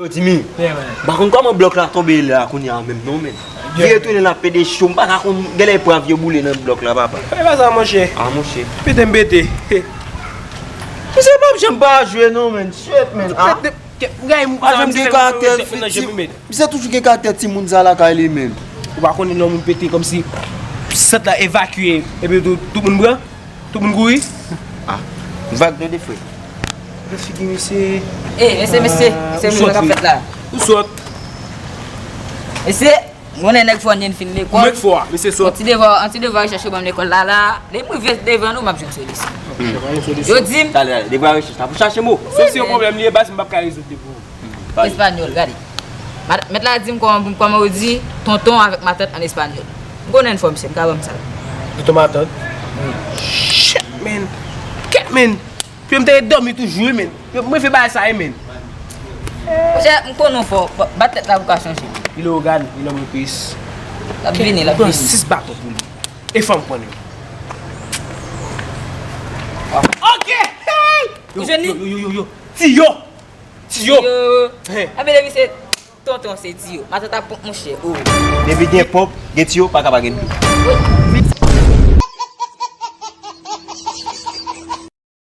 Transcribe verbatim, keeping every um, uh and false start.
Yo, Dimi, m pa konn kòman blòk la tonbe la kounye a menm non, men. Vire tounen la pede cho, m pa ka konn, genlè pran vye boule nan blòk la, papa. E pa sa, monchè. A, monchè. Pete m pete. Misye p ap janm pa jwe non, men. Shit, men. A. Pete, gay, m pa janm gen karaktè, misye toujou gen karaktè timoun sa lakay li, men. Ou pa konnen lè moun pete kòmsi sant la evakye, epi tou, tout moun pran? Tout moun kouri? A, vag de de frè. Gad figi misye. E, mesye, mesye, mesye, m wè sa k ap fèt la. Ou sòt. Mesye, m konnen nèg fò nyen fin lekòl. Ou mèt fò a, mesye sòt. Yon ti devwa, yon ti devwa rechèch yo ban m lekòl la, la. Depi m rive devan nou, m ap jwenn solisyon. Yo di m. Talè, talè, devwa rechèch la pou chache mo. Solisyon pwoblèm li ye, baz, m p ap ka rezoud li pou ou. Espanyòl, gade. Mèt la di m kòman, kòman yo di tonton avèk matant an espanyòl. M konnen fò misye, m ka ban m sa. Tonton matant? Wi. Shit, man. Kèt, man. Pye m te ret dòmi toujou, wi, man. Mwen fè bagay sa, wi, man. Monchè, m konnen w fò. Bat tèt la pou ka chanje. Li lè w gade, li lè mwen pis. L ap vini, l ap vini. Sis baton pou li. E fò m pran li. Ok! Hey! Ou jwenn li? Yo, yo, yo, yo. Tiyo! Tiyo! Tiyo! Enben depi se tonton se tiyo. Matant ap ponp monchè. Oh. Depi gen ponp, gen tiyo, pa ka pa gen dlo.